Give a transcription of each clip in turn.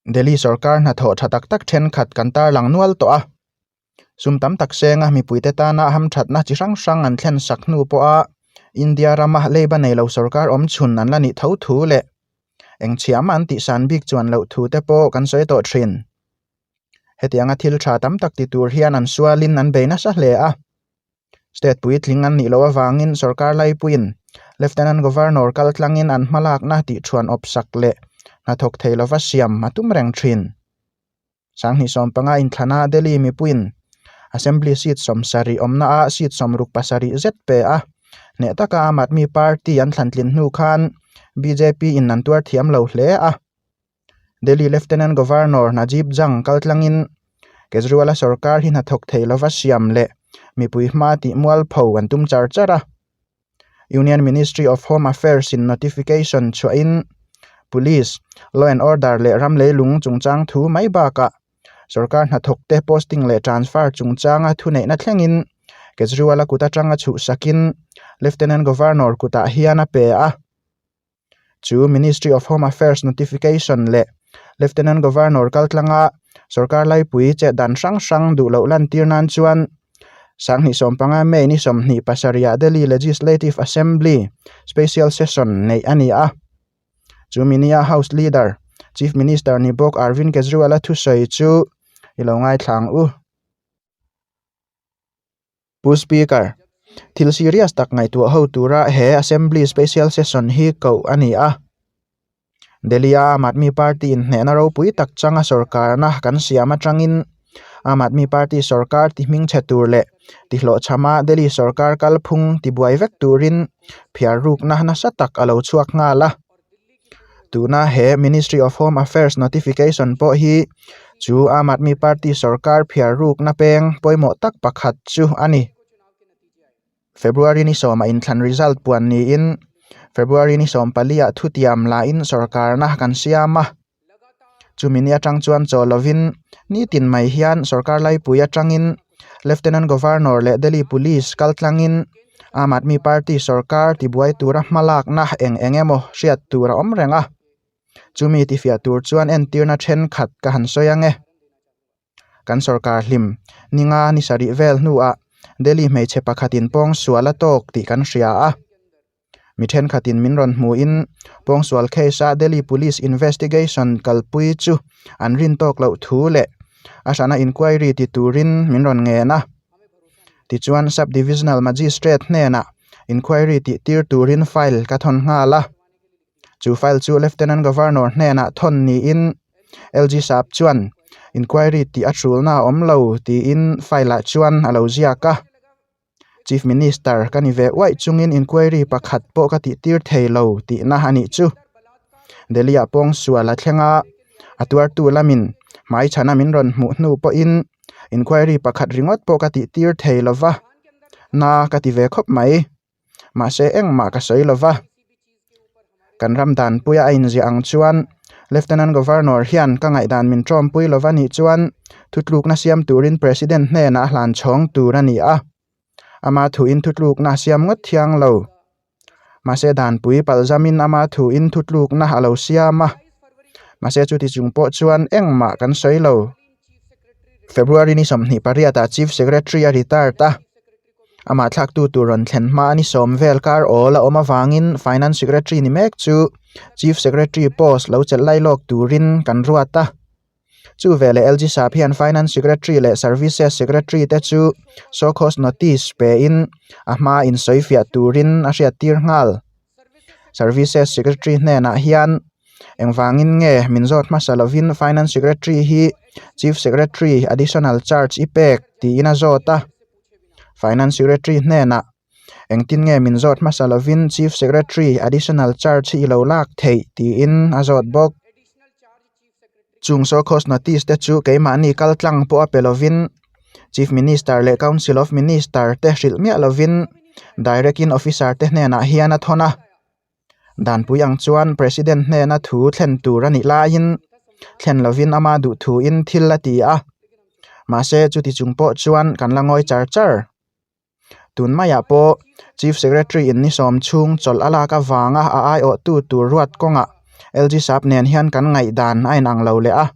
Delhi sorkar hnathawh tha tak tak thenkhat kan tarlang nual tawh a. Sum tam tak senga mipuite tana hamthatna chi hrang hrang an thlen sak hnu pawha India rama leiba nei lo sorkar awm chhun an la nih tho thu leh engchhiah mah an tihsan bik chuan loh thu te pawh kan sawi tawh thin. Hetianga thil tha tam tak ti tur hian an sualin an bei nasa hle a. State puitling an nih loh avangin sorkar laipuiin Lieutenant Governor kal tlangin an hmalakna tihṭhuan awpsak leh hnathawk thei lova siam a tum reng thin. 2015 inthlana Delhi mipuiin Assembly seat 70 awmnaah seat 67 zet pe a, hneh taka Aam Aadmi Party an thlantlin hnu khan bjp in an tuar thiam lo hle a. Delhi Lieutenant Governor Najib Jang kaltlangin Kejriwal-a sorkar hi hnathawk thei lova siam leh mipui hma tih mualpho an tum char char a. Union Ministry of Home Affairs in notification chhuahin Police, Law and Order leh ram leilung chungchang thu mai bakah sorkar hnathawkte posting leh transfer chungchanga thuneihna thlengin Kejriwal-a kut atanga chhuhsakin Lieutenant Governor kutah hian a pe a. Chu Ministry of Home Affairs notification leh Lieutenant Governor kaltlanga sorkar laipui chet dan hrang hrang duh loh lantir nan chuan 2015 May ni 27 ah Delhi Legislative Assembly Special Session neih a ni a. Chu minia House Leader, Chief Minister ni bawk Arvind Kejriwal-a thusawi chu i lo ngaithla ang u. Pu Speaker, thil serious tak ngaihtuah ho tura he Assembly Special Session hi koh a ni a. Delhi-a Aam Aadmi Party inhnehna ropui tak changa sorkarna kan siam atangin Aam Aadmi Party sorkar ti hmingchhe tur leh ti hlawhchhama Delhi sorkar kalphung tibuai vek turin phiar rukna nasa tak a lo chhuak nghal a. Tuna he Ministry of Home Affairs notification pawh hi chu Aam Aadmi Party sorkar phiar rukna peng pawimawh tak pakhat chu a ni. February ni sawmah inthlan result puan niin February ni sawmpaliah thutiam lahin sorkarna kan siam a. Chumi ni atang chuan chaw lovin nitin mai hian sorkar laipui atangin Lieutenant Governor leh Delhi Police kaltlangin Aam Aadmi Party sorkar tibuai tura hmalakna eng eng emaw hriat tur a awm reng a. Chumi tifiah tur chuan entirna thenkhat ka han sawi ang e. Kan sorkar hlim ninga ni sarih vel hnuah Delhi hmeichhe pakhatin pawngsual a tawk tih kan hria a. Mi thenkhatin min rawn hmuhin pawngsual case-a Delhi Police investigation kalpui chu an rin tawk loh thu leh a hrana inquiry ti turin min rawn ngen a. Tichuan Sub-Divisional Magistrate hnenah inquiry tih tir turin file ka thawn nghal a. Chu file chu Lieutenant Governor hnenah thawn niin LG Sap chuan inquiry tih a hrulna a awm lo tiin file-ah chuan a lo ziak a. Chief Minister ka ni ve uaih chungin inquiry pakhat pawh ka tih tir thei lo tihna a nih chu. Delhi-ah pawngsual a thleng a, a tuartu lamin hmaichhana min rawn hmuh hnu pawhin inquiry pakhat ringawt pawh ka tih tir thei lo va, na ka ti ve khawp mai. Mahse engmah ka sawi lo va. Kan ram danpuia a inziah ang chuan Lieutenant Governor hian ka ngaihdan min tawmpui lo va nih chuan thutlukna siam turin President hnenah a hlan chhawng tur a ni a. Ama thuin thutlukna a siam ngawt thiang lo. Mahse danpui palzamin ama thuin thutlukna a lo siam a. Mahse chuti chung pawh chuan engmah kan sawi lo. February ni 28 ah Chief Secretary a retired a. Amah thlaktu tur rawn thlen hma ni sawm vel kar awl a awm avangin Finance Secretary ni mek chu Chief Secretary post lo chelh lai lawk turin kan ruat a. Chu veleh LG Sap hian Finance Secretary leh Services Secretary te chu show cause notice pein a hma insawifiah turin a hriattir nghal. Services Secretary hnenah hian engvangin nge min zawt hmasa lovin Finance Secretary hi Chief Secretary additional charge i pek tiin a zawt a. Finance Secretary hnenah engtin nge min zawt hmasa lovin Chief Secretary additional charge hi i lo lak theih tiin a zawt bawk. Chung show cause notice te chu keimahni kal tlang pawh a pe lovin Chief Minister leh Council of Minister te hrilh miah lovin direct in officer te hnenah hian a thawn a. Danpui ang chuan President hnena thu thlen tur a nih laiin thlen lovin ama duh thuin thil a ti a. Mahse chuti chung pawh chuan kan la ngawi char char. Tun maiah pawh Chief Secretary in ni sawm chhung chawlh a lak avanga a aiawhtu tur ruat kawngah. LG Sap nen hian kan ngaihdan a inang lo leh a.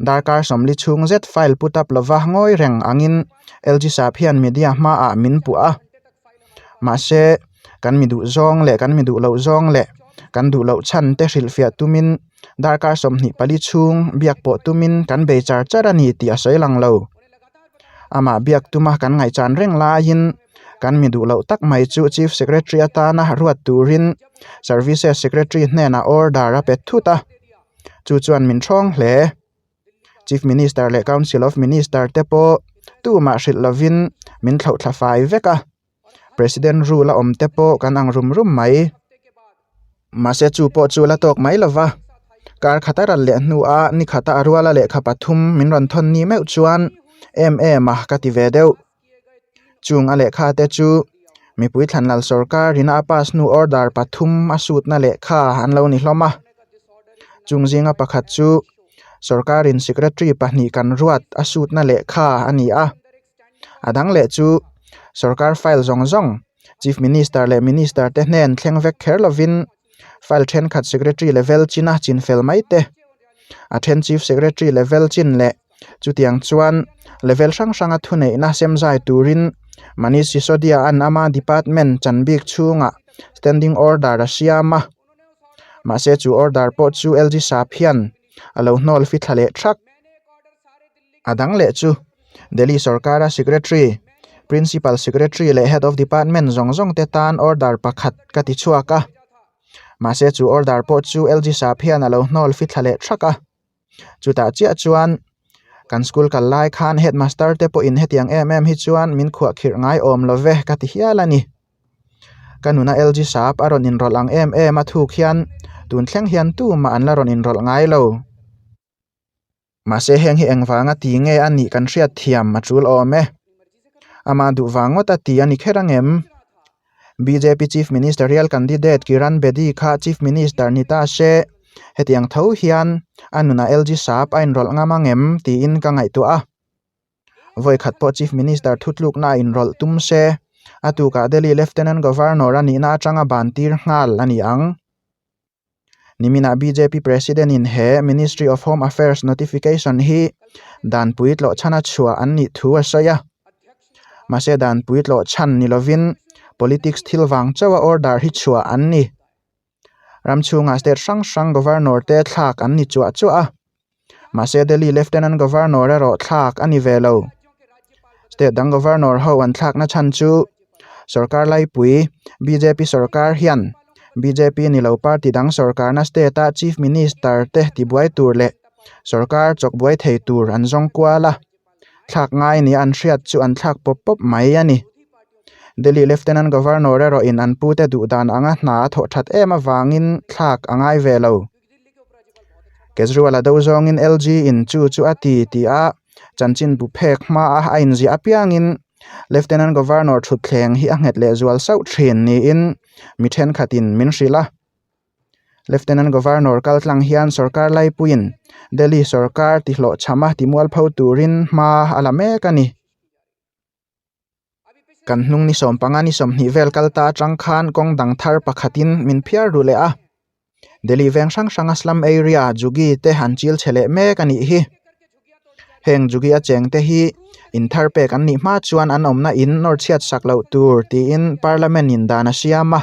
Darkar 40 chhung zet file put up lova ngawi reng angin LG Sap hian media hmaah min puh a. Mahse, kan mi duh zawng leh kan mi duh loh zawng leh kan duh loh chhan te hrilhfiah tumin darkar 24 chhung biak pawh tumin kan bei char char a ni tih a sawi lang lo. Amah biak tuma kan ngaihchan reng laiin kan mi duh loh tak mai chu Chief Secretary atana ruat turin Services Secretary hnenah order a pe thut a, chu chuan min ṭhawng hle. Chief Minister leh Council of Minister te pawh tumah hrilh lovin min thlauh thla fai vek a, President rule a awm te pawh kan ang rum rum mai. Mahse chu pawh chu la tawk mai lova, kar khat a ral leh hnuah ni khata a ruala lehkha pathum min rawn thawn ni meuh chuan em em a ka ti ve deuh. Chung a lehkha te chu mipui thlanlal sorkar ina a pass hnu order pathum a sutna lehkha an lo ni hlawm a. Chung zinga pakhat chu sorkarin secretary pahnih kan ruat a sutna lehkha a ni a. A dang leh chu sorkar file zawng zawng chief minister leh minister te hnen thleng vek kher lovin file thenkhat secretary level china chinfel mai te a then chief secretary level chin leh Chutiang chuan level hrang hranga thuneihna semzai turin Manish Sisodia an ama department chan bik chhungah standing order a siam a. Mahse chu order pawh chu LG Sap hian a lo hnawl fithla leh thak. A dang leh chu Delhi sorkara secretary, principal secretary leh head of department zawng zawng te tan order pakhat ka ti chhuak a. Mahse chu order pawh chu LG Sap hian a lo hnawl fithla leh thak a. Chutah chiah chuan kan school kal lai khan headmaster te pawhin hetiang em em hi chuan min khuah khirh ngai awm lo ve ka ti hial a ni. Ka nuna LG sap a rawn inrawlh ang em em a thuk hian tun thleng hian tumah an la rawn inrawlh ngai lo. Mahse heng hi engvanga ti nge a nih kan hriat thiam a tul awm e. Amah duh vang ngawt a ti a ni kher angem? Bjp Chief Ministerial candidate Kiran Bedi kha Chief Minister ni ta se, hetiang tho hian a nunah LG Sap a inrawlh ngam angem tiin ka ngaihtuah a. Vawi khat pawh Chief Minister thutlukna a inrawlh tum se, a tukah Delhi Lieutenant Governor a nihna atanga ban tir nghal a ni ang. Niminah bjp President in he Ministry of Home Affairs notification hi danpui tlawh chhana chhuah an nih thu a sawi a. Mahse danpui tlawh chhan ni lovin politics thil vang chauha order hi chhuah an ni. Ram chhungah state hrang hrang Governor te thlak an ni chuah chuah a. Mahse Delhi Lieutenant Governor erawh thlak a ni ve lo. State dang Governor ho an thlakna chhan chu sorkar laipui bjp sorkar hian bjp ni lo party dang sorkarna state-a Chief Minister te tibuai tur leh sorkar chawkbuai thei tur an zawng kual a. Thlak ngai nia an hriat chu an thlak pawp pawp mai a ni. Delhi Lieutenant Governor erawhin an pute duhdan anga hna a thawh that em avangin thlak a ngai ve lo. Kejriwal a do zawngin LG in chu chu a ti tih a chanchin bu phek hmaa a inziah apiangin Lieutenant Governor thutthleng hi a nghet leh zual sauh thin niin mi thenkhatin min hrilh a. Lieutenant Governor kaltlang hian sorkar laipuiin Delhi sorkar tihlawhchhama timualpho turin hma a la mek a ni. Kan hnung ni 15 ni 20 vel kal ta atang khan kawng dang thar pakhatin min phiar ru leh a. Delhi veng hrang hranga slum area Juggi te han chil chhe leh mek a nih hi. Heng Juggi a cheng te hi in thar pek an nih hma chuan an awmna in nawr chhiat sak loh tur tiin Parliament in dan a siam a.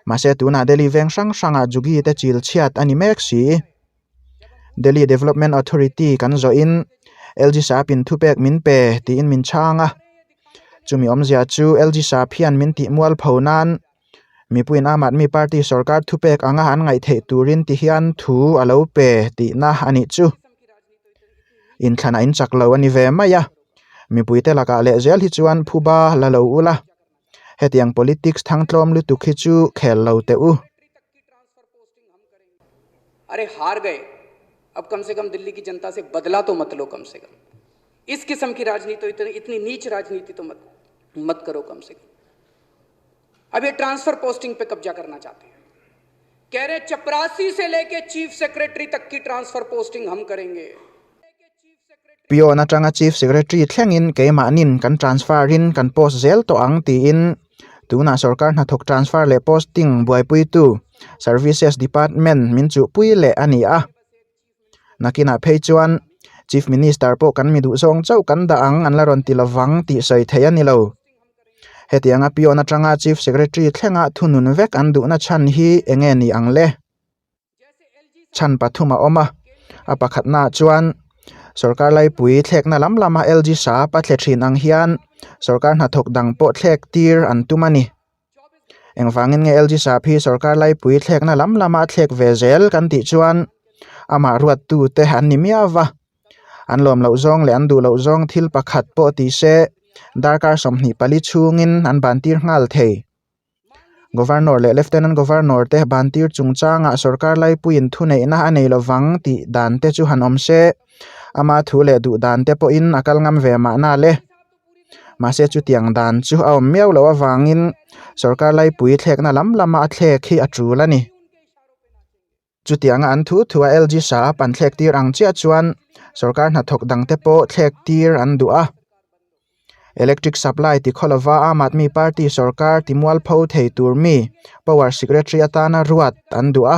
Mahse tunah Delhi veng hrang hranga Juggi te chil chhiat a ni mek si. Delhi Development Authority kan zawhin LG Sap-in thupek min pe tiin min chhang a. Chumi awmzia chu LG Sap hian min tih mualpho nan mipuiin Aam Aadmi Party sorkar thupek anga an ngaih theih turin ti hian thu a lo pe tihna a nih chu. Inthlan a inchak lo a ni ve mai a, mipuite lakah leh zel hi chuan phuba la lo ula. Hetiang politics thangtlawm lutuk hi chu khel lo teh u. अरे हार गए अब कम से कम दिल्ली की जनता से बदला तो मत लो कम से कम इस किस्म की राजनीति तो इतनी इतनी नीच राजनीति तो मत मत करो कम से कम अब ये ट्रांसफर पोस्टिंग पे कब्जा करना चाहते हैं कह रहे चपरासी से लेके चीफ सेक्रेटरी तक की ट्रांसफर पोस्टिंग हम करेंगे Peon atanga Chief Secretary thlengin keimahnin kan transfer in kan post zel tawh ang tiin tunah sorkar hnathawk transfer leh posting buaipuitu Services Department min chuhpui leh a ni a. Nakinah phei chuan Chief Minister pawh kan mi duh zawng chauh kan dah ang an la rawn ti lovang tih sawi theih a ni lo. Hetianga peon atanga Chief Secretary thlenga thunun vek an duhna chhan hi eng nge ni ang le? Chhan pathum a awm a, a pakhatnaah chuan sorkar laipui thlekna lam lama LG sap a thle thin ang hian sorkar hnathawk dang pawh thlek tir an tum a ni. Engvangin nge LG sap hi sorkar laipui thlekna lam lama a thlek ve zel kan tih chuan amah ruattu te an ni miau va, an lawm loh zawng leh an duh loh zawng thil pakhat pawh ti se darkar 24 chhungin an ban tir nghal thei. Governor leh Lieutenant Governor te bantir chungchangah sorkar laipuiin thuneihna a nei lovang tih dan te chu han awm se, ama thu leh duh dan te pawhin a kal ngam ve mahna le. Mahse chutiang dan chu a awm miau loh avangin sorkar laipui thlekna lam lama a thlek hi a tul a ni. Chutianga an thu thua LG Saab an thlek tir ang chiah chuan sorkar hnathawk dangte pawh thlek tir an duh a. Electric supply ti khaw lova Aam Aadmi Party sorkar ti mualpho thei tur mi Power Secretary atana ruat an duh a.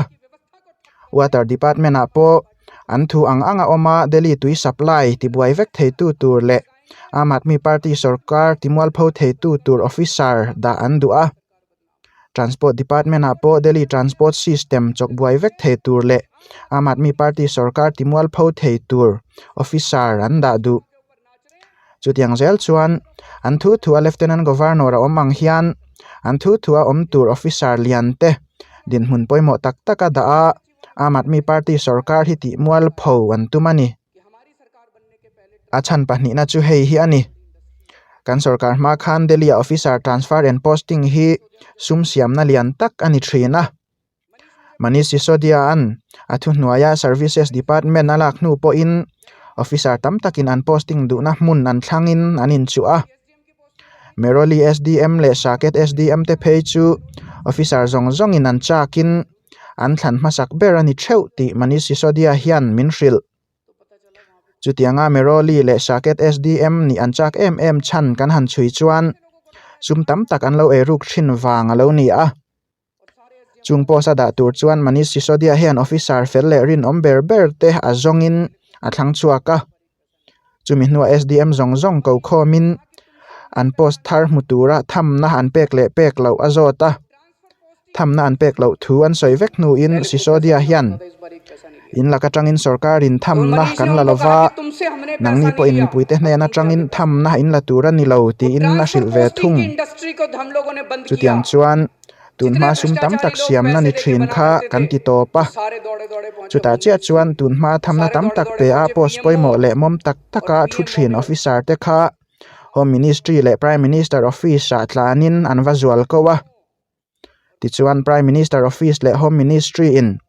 Water Department ah pawh an thu ang anga awm a Delhi tui supply ti buai vek theitu tur leh Aam Aadmi Party sorkar ti mualpho theitu tur officer dah an duh a. Transport Department ah pawh Delhi Transport System chawk buai vek thei tur leh Aam Aadmi Party sorkar ti mualpho thei tur officer an dah duh. Chutiang zel chuan an thu thu a Lieutenant Governor a awm ang hian an thu thu a awm tur officer lian te dinhmun pawimawh tak tak a dah a, Aam Aadmi Party sorkar hi tih mualpho an tum a ni. A chhan pahnihna chu hei hi a ni. Kan sorkar hma khan Delhi-a officer transfer and posting hi sum siamna lian tak a ni thin a. Manish Sisodia-a'n a thuhnuaia Services Department a lak hnu pawhin officer tam takin an posting duhna hmun an thlangin an inchuh a. Mehrauli SDM leh Saket SDM te phei chu officer zawng zawngin an chakin an thlan hmasak ber a ni theuh tih Manish Sisodia hian min hrilh. Chutianga Mehrauli leh Saket SDM nih an chak em em chhan kan han chhui chuan sum tam tak an lo eiruk thin vang a lo ni a. Chung post a dah tur chuan Manish Sisodia hian officer fel leh rinawm ber ber te a zawngin a thlang chhuak a. Chumi hnuah SDM zawng zawng ko khawmin an post thar hmu tura thamna an pek leh pek loh a zawt a. Thamna an pek loh thu an sawi vek hnuin Sisodia hian in lak atangin sorkarin thamna kan la lova, nangni pawhin mipuite hnen atangin thamna in la tur a ni lo tiin a hrilh ve thung. Chutiang chuan tunhma sum tam tak siamna ni thin kha kan ti tawp a, chutah chiah chuan tunhma thamna tam tak pe a post pawimawh leh mawm tak taka thu thin officer te kha Home Ministry leh Prime Minister Office ah tlanin an va zual ko a. Tichuan Prime Minister Office leh Home Ministry in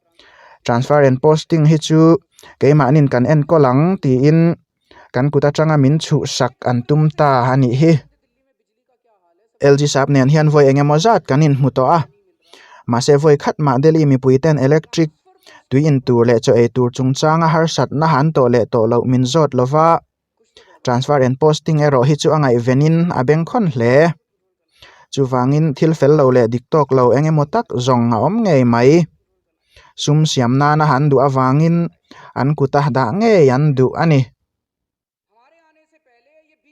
transfer and posting hi chu keimahnin kan enkawl ang tiin kan kut atanga min chhuhsak an tum ta a nih hi. LG sap nen hian vawi eng emaw zat kan inhmu tawh a, mahse vawi khat mah Delhi mipui ten electric tui in tur leh chaw ei tur chungchanga harsatna an tawh leh tawh loh min zawt lova, transfer and posting erawh hi chu a ngaihvenin a bengkhawn hle. Chuvangin thil fel lo leh dik tawk lo eng emaw tak zawng a awm ngei mai. Sum siam nana an duh avangin an kuta dah ngei an duh a ni.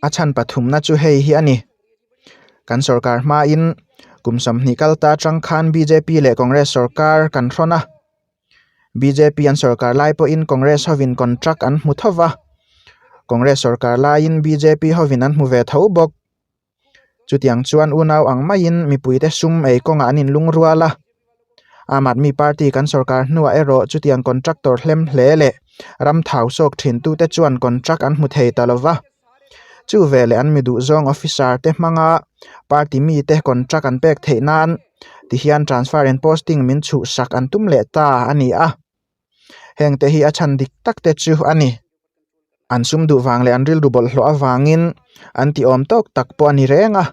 A chhan pathumna chu hei hi a ni. Kan sorkar hmain kum 20 kal ta atang khan bjp leh Congress sorkar kan hrawn a. Bjp an sorkar lai pawhin Congress hovin contract an hmu tho va. Congress sorkar laiin bjp hovin an hmu ve tho bawk. Chutiang chuan unau ang maiin mipuite sum ei kawngah an inlungrual a. Aam Aadmi Party kan sorkar hnuah erawh chutiang contractor hlem hle leh ram thau sawk thintute chuan contract an hmu thei ta lova. Chu veleh an mi duhzawng officer te hmanga party mite contract an pek theih nan tihian transfer and posting min chhuhsak an tum leh ta a ni a. Hengte hi a chhan dik tak te chu a ni. An sum duh vang leh an rilru bawlhhlawh avangin an ti awm tawk tak pawh a ni reng a.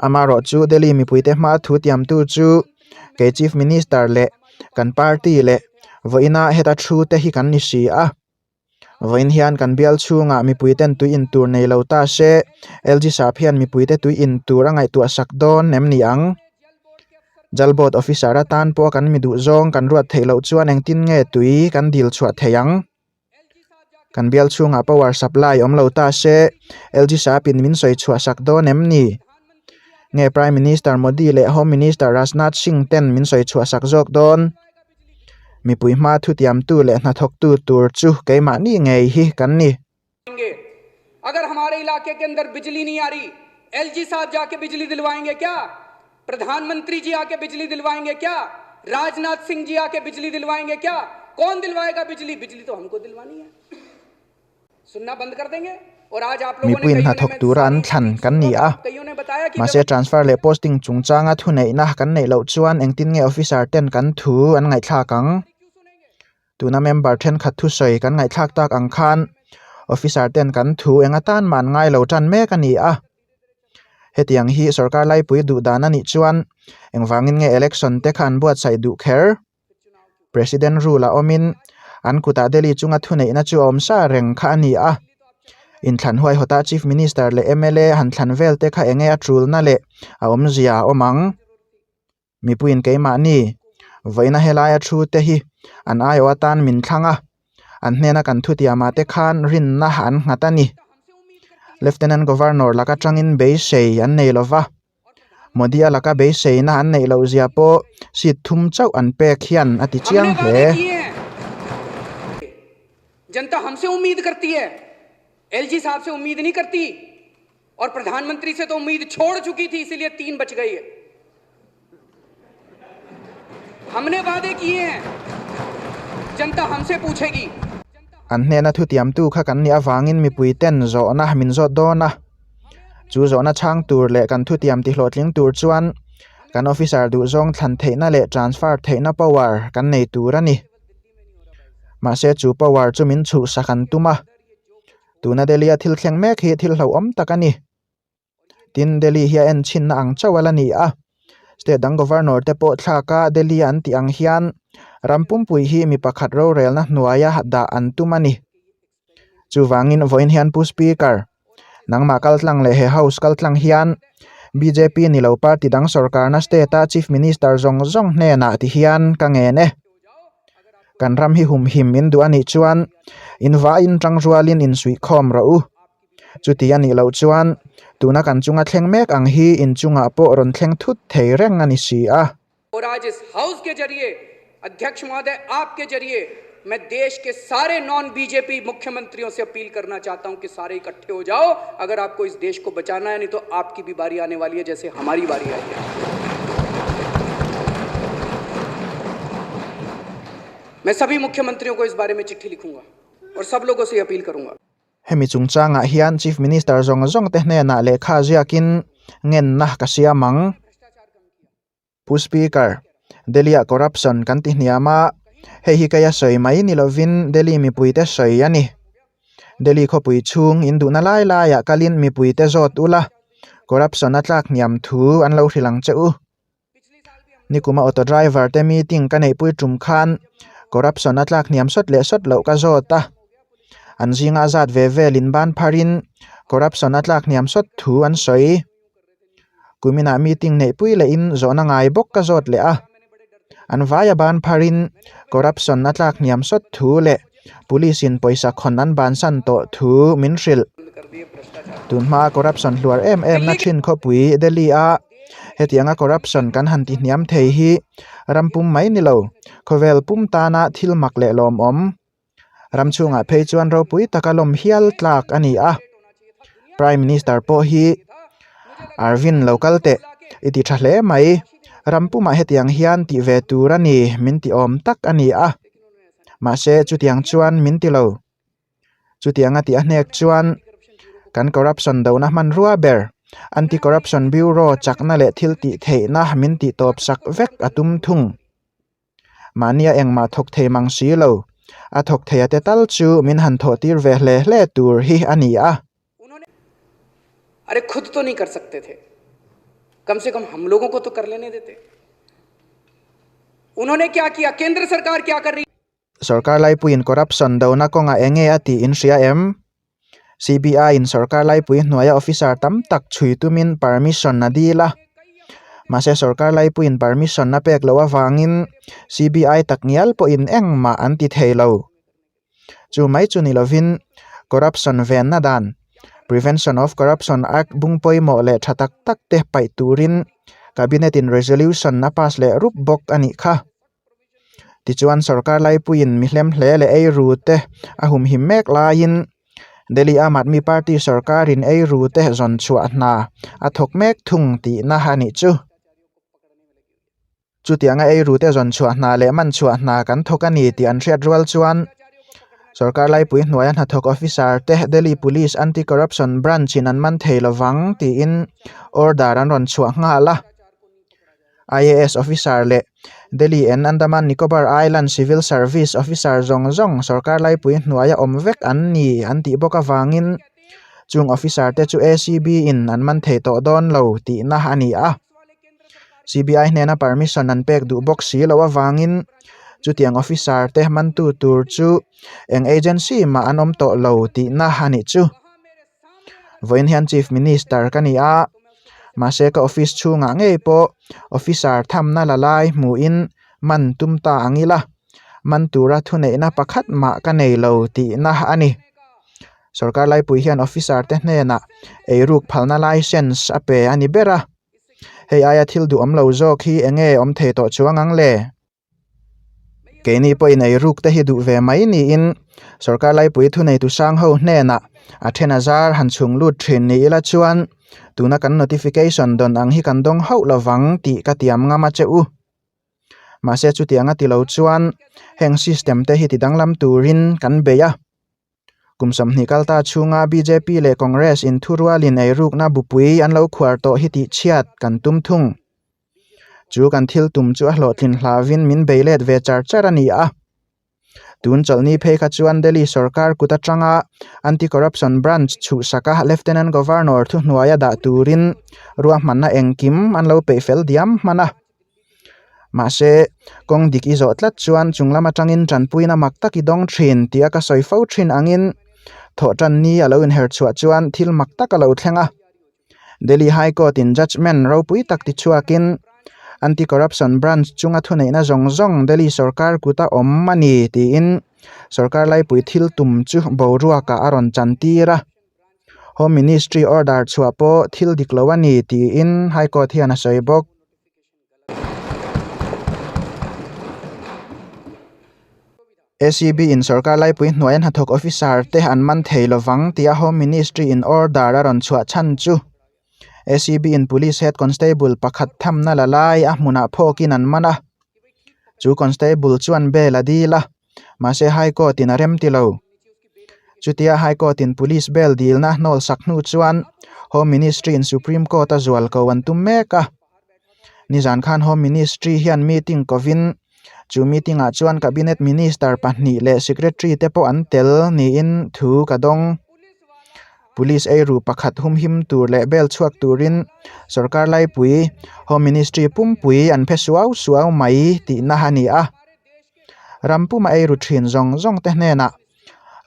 Amaherawh chu Delhi mipuite hma thu tiamtu chu kei Chief Minister leh kan party leh vawiina heta thu te hi kan ni si a. Vawiin hian kan bial chhungah mipuiten tui in tur nei lo ta se LG sap hian mipuite tui in tur a ngaihtuah sak dawn em ni ang? Jal Board Officer atan pawh kan mi duh zawng kan ruat theih loh chuan engtin nge tui kan dil chhuah thei ang? Kan bial chhungah power supply awm lo ta se, LG Sahapin min sawi chhuah sak dawn em ni? Nge Prime Minister Modi leh Home Minister Rajnath Singh ten min sawi chhuah sak zawk dawn? Mipui hma thutiamtu leh hnathawktu tur chu keimahni ngei hi kan ni. अगर हमारे इलाके के अंदर बिजली नहीं आ रही एलजी साहब जाके बिजली दिलवाएंगे क्या प्रधानमंत्री जी आके बिजली दिलवाएंगे क्या राजनाथ सिंह जी आके बिजली दिलवाएंगे क्या कौन दिलवाएगा बिजली बिजली तो हमको दिलवानी है सुनना बंद कर देंगे और आज आप लोगों ने Mipuiin कईयों ने hnathawk मैं tura an सारी thlan speech kan ni सुना a. था, कईयों ने बताया कि Mahse transfer leh posting chungchanga thuneihna kan neih loh chuan engtin nge officer ten kan thu an ngaihthlak ang? Tuna member thenkhat thusawi kan ngaihthlak tak ang khan officer ten kan thu eng atan mah an ngai lo tan mek a ni a. Hetiang hi sorkar laipui duh dan a nih chuan engvangin nge election te kha an buatsaih duh kher? President rule a awmin an kutah Delhi chunga thuneihna chu a awm sa reng kha a ni a. Inthlan huaihawtah Chief Minister leh mla han thlan vel te kha enge a tulna leh a awmzia a awm ang? Mipuiin keimahni vawiina helaia thu te hi an aiawh atan min thlang a, an hnena kan thutiamah te khan rinna an nghat a ni. Lieutenant Governor laka tangin beisei an nei lo va, Modi-a laka beiseina an neih loh zia pawh seat thum chauh an pek hian a ti chiang hle. जनता हमसे उम्मीद करती है एलजी साहब से उम्मीद नहीं करती और प्रधानमंत्री से तो उम्मीद छोड़ चुकी थी इसीलिए तीन बच गई है हमने वादे किए हैं जनता हमसे पूछेगी An hnena thutiamtu kha kan nih avangin mipui ten zawhna min zawt dawn a. Chu zawhna chhang tur leh kan thutiam ti hlawhtling tur chuan kan officer duhzawng thlan theihna leh transfer theihna power kan nei tur a ni. Mahse chu power chu min chhuhsak an tum a. Tuna Delhi a thil thleng mek hi thil hlauhawm tak a ni. Tin, Delhi hi a en chhinna ang chauh a la ni a. State dang Governor te pawh thlak a Delhi an tih ang hian ram pumpui hi mi pakhat rorelna hnuaia dah an tum a ni. Chuvangin vawiin hian Pu Speaker, nangmah kaltlang leh he House kaltlang hian bjp ni lo party dang sorkarna state a Chief Minister zawng zawng hnenah ti hian ka ngen e. Kan ram hi humhim in duh a nih chuan in vaiin tangrualin insuihkhawm rawh u. Chuti a nih loh chuan tuna kan chunga thleng mek ang hi inchungah pawh rawn thleng thut thei reng a ni si a. और आज इस हाउस के जरिए अध्यक्ष महोदय आपके जरिए मैं देश के सारे नॉन बीजेपी मुख्यमंत्रियों से अपील करना चाहता हूं कि सारे इकट्ठे हो जाओ अगर आपको इस देश को बचाना है नहीं तो आपकी भी बारी आने वाली है जैसे हमारी बारी आई है मैं सभी मुख्यमंत्रियों को इस बारे में चिट्ठी लिखूंगा और सब लोगों से अपील करूंगा Hemi chungchangah hian Chief Minister zawng zawng te hnenah lehkha ziakin ngenna ka siam ang. Pu Speaker, Delhi-ah corruption kan ti hniam a, hei hi keia sawi mai ni lovin Delhi mipuite sawi a ni. Delhi khawpui chhung in duhna lai laiah kalin mipuite zawt ula, corruption a tlak hniam thu an lo hrilh ang che u. Nikuma auto driver te meeting ka neihpui tum khan corruption a tlak hniam sawt leh sawt loh ka zawt a, an zinga zat ve velin ban pharin corruption a tlak hniam sawt thu an sawi. Kuminah meeting neihpui lehin zawhna ngai bawk ka zawt leh a, an vaia ban pharin corruption a tlak hniam sawt thu leh police in pawisa khawn an bansan tawh thu min hrilh. Tunhma corruption hluar em em na thin khawpui Delhi a hetianga corruption kan han ti hniam thei hi ram pum mai ni lo, khawvel pum tana thil mak leh lawmawm. Ram chhungah phei chuan ropui taka lawm hial tlak a ni a, Prime Minister pawh hi Arvind lo kal teh i ti tha hle mai, ram pumah hetiang hian tih ve tur a ni min ti awm tak a ni a, mahse chutiang chuan min ti lo. Chutianga tih a hnek chuan kan corruption dohna hmanrua ber Anti-Corruption Bureau chakna leh thil tih theihna min tih tawp sak vek a tum thung. Mahnia engmah thawk thei mang si lo, a thawk thei a te tal chu min han thawh tir ve hle hle tur hi a ni a. अरे खुद तो नहीं कर सकते थे कम से कम हम लोगों को तो कर लेने देते उन्होंने क्या किया केंद्र सरकार क्या कर रही Sorkar laipuiin corruption dona kawngah eng nge a tih in hria em? CBI in sorkar laipui hnuaia officer tam tak chhui tumin permission a dil a. Mahse sorkar laipuiin permission a pek loh avangin CBI takngial pawhin engmah an ti thei lo. Chu mai chu ni lovin Corruption venna dan, Prevention of Corruption Act bung pawimawh leh tha tak tak te paih turin Cabinet in resolution a pass leh rup bawk a nih kha. Tichuan sorkar laipuiin mi hlemhle leh eiru te a humhim mek laiin Delhi Aam Aadmi Party sorkarin eiru te zawn chhuah hna a thawk mek thung tihna a nih chu. Chutianga eiru te zawn chhuah hna leh man chhuah hna kan thawk a ni tih an hriat rual chuan sorkar laipui hnuaia hnathawk officer te Delhi Police Anti-Corruption Branch in an man thei lovang tiin order an rawn chhuah nghal a. IAS officer leh Delhi and Andaman Nicobar Island Civil Service officer zawng zawng sorkar laipui hnuaia awm vek an ni an tih bawk avangin chung officer te chu ACB in an man thei tawh dawn lo tihna a ni a. CBI hnena permission an pek duh bawk si loh avangin chutiang officer te mantu tur chu eng agency mah an awm tawh lo tihna a nih chu. Vawiin hian Chief Minister ka ni a, mahse ka office chhungah ngei pawh officer thamna la lai hmuhin man tum ta ang ila, man tura thuneihna pakhat mah ka nei lo tihna a ni. Sorkar laipui hian officer te hnenah eiruk phalna license a pe a ni ber a, hei aia thil duhawm lo zawk hi eng nge awm thei tawh chuang ang le? Keini pawhin eiruk te hi duh ve mai niin sorkar laipui thuneitu sang ho hnenah a then a zar han chhung lut thin ni ila chuan tuna kan notification dawn ang hi kan dawng hauh lovang tih ka tiam ngam a che u. Mahse chutianga ti lo chuan heng system te hi ti danglam turin kan bei a. Kum 20 kal ta chhunga bjp leh Congress in thurualin eirukna bupui an lo khuar tawh hi tihchhiat kan tum thung. Chu kan thil tum chu a hlawhtlin hlauvin min bei let ve char char a ni a. Tun chawlhni phei kha chuan Delhi sorkar kut atanga Anti-Corruption Branch chhuhsaka Lieutenant Governor thuhnuaia dah turin ruahmanna engkim an lo peih fel diam hman a. Mahse, kawng dik i zawh tlat chuan chung lam atangin tanpuina mak tak i dawng thin tia ka sawi fo thin angin thawhtan ni a lo inher chhuah chuan thil mak tak a lo thleng a. Delhi High Court in judgement ropui tak tichhuakin Anti-Corruption Branch chunga thuneihna zawng zawng Delhi sorkar kuta awm a ni tiin sorkar laipui thil tum chu boruakah a rawn chantir a. Home Ministry order chhuah pawh thil dik lo a ni tiin High Court hian a sawi bawk. ACB in sorkar laipui hnuaia hnathawk officer te an man thei lovang tia Home Ministry in order a rawn chhuah chhan chu ACB in Police Head Constable pakhat thamna la lai a hmunah phawkin an man a, chu constable chuan bail a dil a, mahse High Court in a rem ti lo. Chutia High Court in Police bail dilna hnawl sak hnu chuan Home Ministry in Supreme Court a zual ko an tum mek a. Nizan khan Home Ministry hian meeting kovin chu meeting ah chuan Cabinet Minister pahnih leh Secretary te pawh an tel niin thu ka dawng. Police eiru pakhat humhim tur leh bel chhuak turin sorkar laipui Home Ministry pumpui an phe suau suau mai tihna a ni a. Ram puma eiru thin zawng zawng te hnenah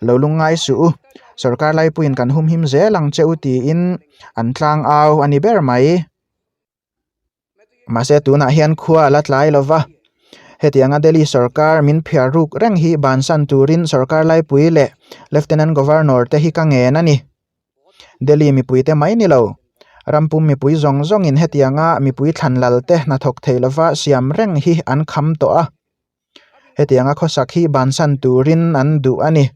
Lo lungngai suh u, sorkar laipuiin kan humhim zel ang che u tiin an tlang au a ni ber mai. Mahse tunah hian khua a la tlai lo va, hetianga Delhi sorkar min phiar ruk reng hi bansan turin sorkar laipui leh Lieutenant Governor te hi ka ngen a ni. Delhi mipuite mai ni lo, rampum mipui zawng zawngin hetianga mipui thlan lal te hnathawk thei lova siam reng hi an kham tawh a. Hetianga khawsak hi bansan turin an duh a ni.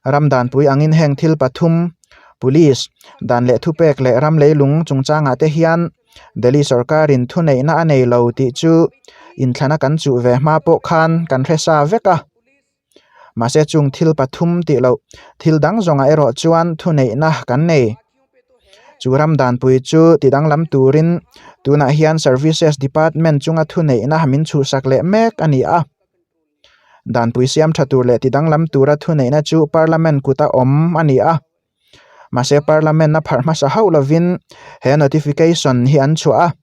Ramdanpui angin heng thil pathum, Police, dan leh thupek leh ram leilung chungchangah te hian Delhi sorkarin thuneihna a nei lo tih chu inthlana kan chuh ve hma pawh khan kan hre sa vek a. Mahse chung thil pathum tih loh thil dang zawngah erawh chuan thuneihna kan nei. Chu ramdanpui chu tidanglam turin tunah hian Services Department chunga thuneihna min chhuhsak leh mek a ni a. Danpui siam tha tur leh tidanglam tura thuneihna chu Parliament kuta awm a ni a. Mahse Parliament a pharh hmasa hauh lovin he notification hi an chhuah a.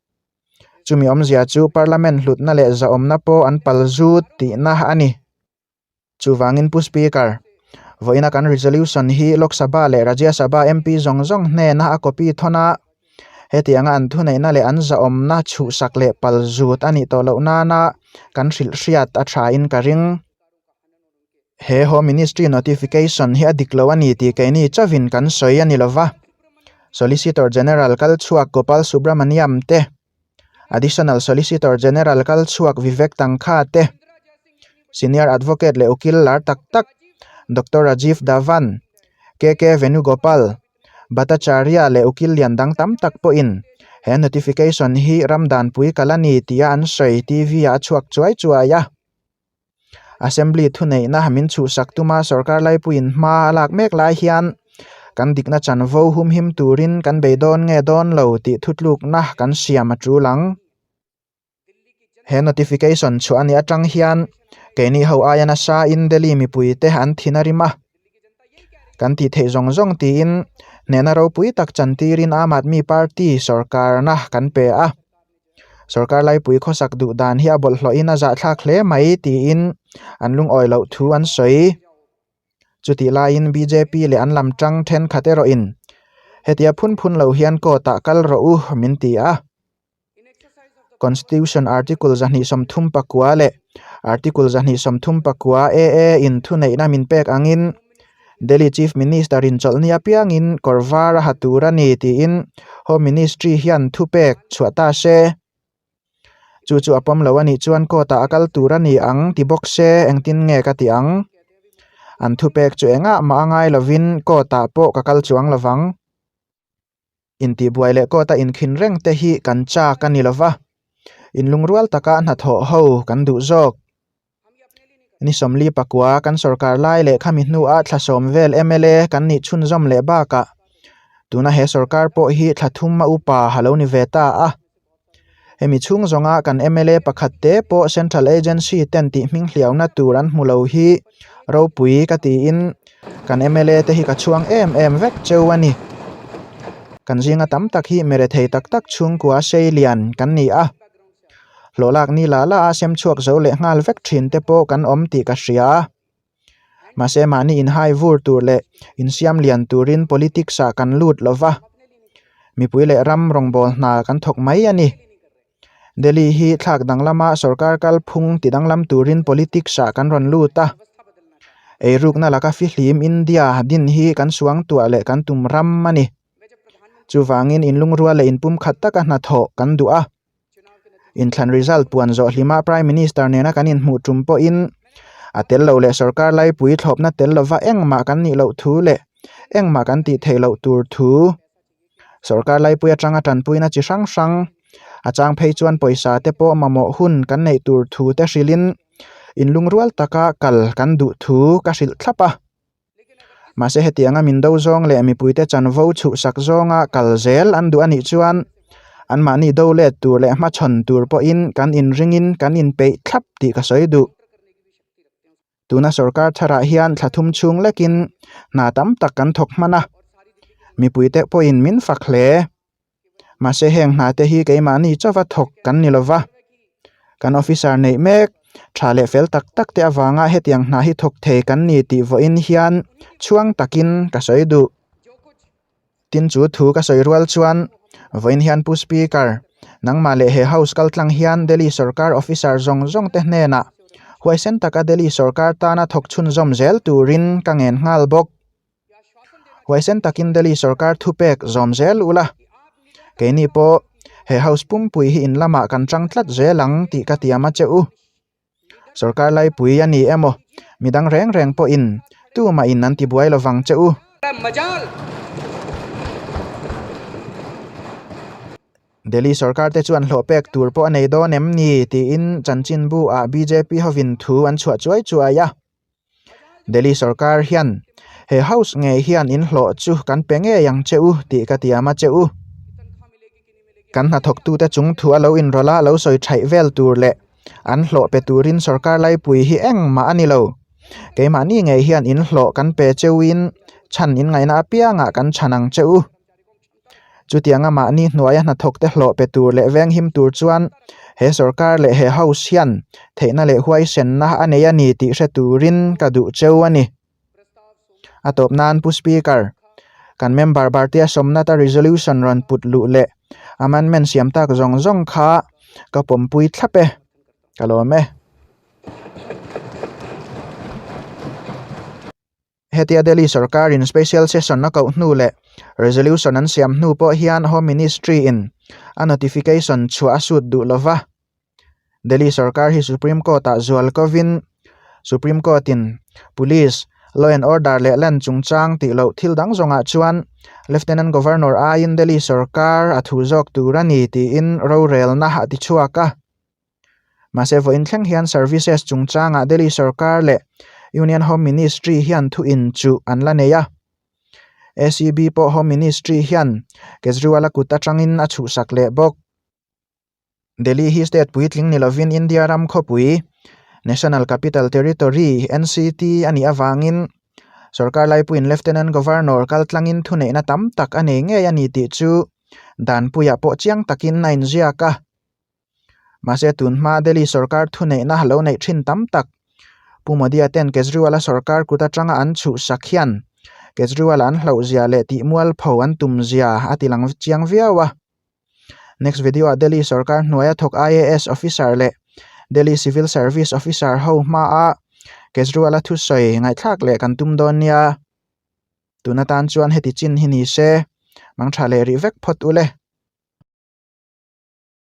Chumi awmzia chu Parliament hlutna leh zahawmna pawh an pal zut tihna a ni. Chuvangin Pu Speaker, vawiina kan resolution hi Lok Sabha leh Rajya Sabha MP zawng zawng hnena a copy thawn a. Hetianga an thuneihna leh an zahawmna chhuhsak leh pal zut a nih tawh loh nana kan hrilh hriat a thain ka ring. He Home Ministry notification hi a dik lo a ni tih keini chauhin kan sawi a ni lova. Solicitor General kal chhuak Gopal Subramaniam te, Additional Solicitor General kal chhuak Vivek Tankha te, Senior Advocate leh ukil lar tak tak Doctor Rajiv Dhawan, KK Venugopal, Bhattacharya leh ukil lian dang tam tak pawhin he notification hi ram danpui kal a ni tia an sawi TV-ah a chhuak chuai chuai a. Assembly thuneihna min chhuhsak tuma sorkar laipuiin hma a lak mek lai hian kan dikna chanvo humhim turin kan beidawn nge dawn lo tih thutlukna kan siam a tul ang. He notification chhuah a nih atang hian keini ho aia nasa in Delhi mipuite an thin a rim a. Kan tih theih zawng zawng tiin hnehna ropui tak chantirin Aam Aadmi Party sorkarna kan pe a. Sorkar laipui khawsak duh dan hi a bawlhhlawhin a zahthlak hle mai tiin an lungawi loh thu an sawi. Chutih laiin bjp leh an lam tang thenkhat erawhin hetia phun phun lo hian court ah kal rawh u min ti a. Constitution Article 239 leh Article 234 AA in thuneihna min pek angin Delhi Chief Minister in chawlhni apiangin kawr var a ha tur a ni tiin Home Ministry hian thupek chhuah ta se. Chu chu a pawm lo a nih chuan court ah a kal tur a ni ang ti bawk se engtin nge ka ti ang. An thupek chu engah mah a ngai lovin court ah pawh ka kal chuang lovang. Intihbuai leh court a inkhin reng te hi kan chak a ni lova, inlungrual taka hnathawh ho kan duh zawk. Ni 44 kan sorkar lai leh khami hnua thla sawm vel mla kan nih chhunzawm leh bakah tuna he sorkar pawh hi thla thum a upa a lo ni ve ta a. Hemi chhung zawnga kan mla pakhat te pawh Central Agency ten tih hming hliauna tur an hmu lo hi ropui ka tiin kan mla te hi ka chhuang em em vek cheu a ni. Kan zinga tam tak hi merethei tak tak chhungkua sei lian kan ni a. Hlawh lak ni la la a sem chhuak zo leh nghal vek thin te pawh kan awm tih ka hria. Mahse mahni inhai vur tur leh insiam lian turin politics ah kan lut lo va, mipui leh ram rawngbâwl hna kan thawk mai a ni. Delhi hi thlak danglama sorkar kalphung ti danglam turin politics ah kan rawn lut a. Eirukna laka fihlim India din hi kan suangtuah leh kan tum ram a ni. Chuvangin inlungrual leh inpumkhat taka hnathawh kan duh a. Inthlan result puan zawh hlima Prime Minister nena kan inhmuh tum pawhin a tel lo leh sorkar laipui thlawpna tel lova engmah kan nih loh thu leh engmah kan tih theih loh tur thu sorkar laipui atanga tanpuina chi hrang hrang a chang phei chuan pawisa te pawh mamawh hun kan neih tur thu te hrilhin inlungrual taka kal kan duh thu ka hrilh thlap a. Mahse hetianga min do zawng leh mipuite chanvo chhuhsak zawnga kal zel an duh a nih chuan anmahni do let tur leh hmachhawn tur pawhin kan inringin kan inpeih thlap tih ka sawi duh. Tuna sorkar tharah hian thla thum chhung lekin hna tam tak kan thawk hman a, mipuite pawhin min fak hle. Mahse heng hna te hi keimahni chauva thawk kan ni lova, kan officer neih mek tha leh fel tak tak te avanga hetiang hna hi thawk thei kan ni tih vawiin hian chhuang takin ka sawi duh. Tin chu thu ka sawi rual chuan vawiin hian Pu Speaker, nangmah leh he House kaltlang hian Delhi sorkar officer zawng zawng te hnenah huaisen taka Delhi sorkar tana thawk chhunzawm zel turin ka ngen nghal bawk. Huaisen takin Delhi sorkar thupek zawm zel ula, keini pawh he house pumpui hi in lamah kan chang tlat zel ang tih ka tiam a che u. Sorkar laipui a ni emaw, midang reng reng pawhin tumah in an tibuai lovang che u. Delhi sorkar te chuan hlawh pek tur pawh a nei dawn em ni tiin chanchinbu ah bjp hovin thu an chhuah chuai chuai a. Delhi sorkar hian he house ngei hian in hlawh chu kan pe ngei ang che u tih ka tiam a che u. Kan hnathawktute chung thu a lo inrawlh a lo sawi thaih vel tur leh an hlawh pe turin sorkar laipui hi engmah a ni lo. Keimahni ngei hian in hlawh kan pe che uin chhan in ngaihna apiangah kan chhan ang che u. Chutianga mahni hnuaia hnathawkte hlawh pe tur leh venghim tur chuan he sorkar leh he house hian theihna leh huaisenna a nei a ni tih hre turin ka duh cheu a ni. A tawp nan Pu Speaker, kan member Bhartiya Somnath-a resolution rawn put luh leh Amendment siam tak zawng zawng kha ka pawmpui thlap e. Ka lawm e. Hetia Delhi sorkarin Special Session a koh hnu leh Resolution an siam hnu pawh hian Home Ministry in a notification chhuah a sut duh lova. Delhi sorkar hi Supreme Court ah zual kovin Supreme Court in Police, Law and Order leh Land chungchang tih loh thil dang zawngah chuan Lieutenant Governor aiin Delhi sorkar a thu zawk tur a ni tiin rorelna a ti chhuak a. Mahse vawiin thleng hian Services chungchangah Delhi sorkar leh Union Home Ministry hian thu inchuh an la nei a. ACB pawh Home Ministry hian Kejriwal-a kut atangin a chhuhsak leh bawk. Delhi hi state puitling ni lovin India ram khawpui, National Capital Territory, NCT, a nih avangin sorkar laipuiin Lieutenant Governor kaltlangin thuneihna tam tak a nei ngei a ni tih chu danpuiah pawh chiang takin a inziak a. Mahse tunhma Delhi sorkar thuneihna lo neih thin tam tak Pu Modi-a ten Kejriwal-a sorkar kut atanga an chhuhsak hian Kejriwal-a an hlauhzia leh tihmualpho an tumzia a tilang chiang viau a. Next video ah Delhi sorkar hnuaia thawk IAS officer leh Delhi Civil Service officer ho hmaa Kejriwal-a thusawi ngaihthlak leh kan tum dawn nia. Tun atan chuan heti chin hi ni se, mangtha leh rih vek phawt ule.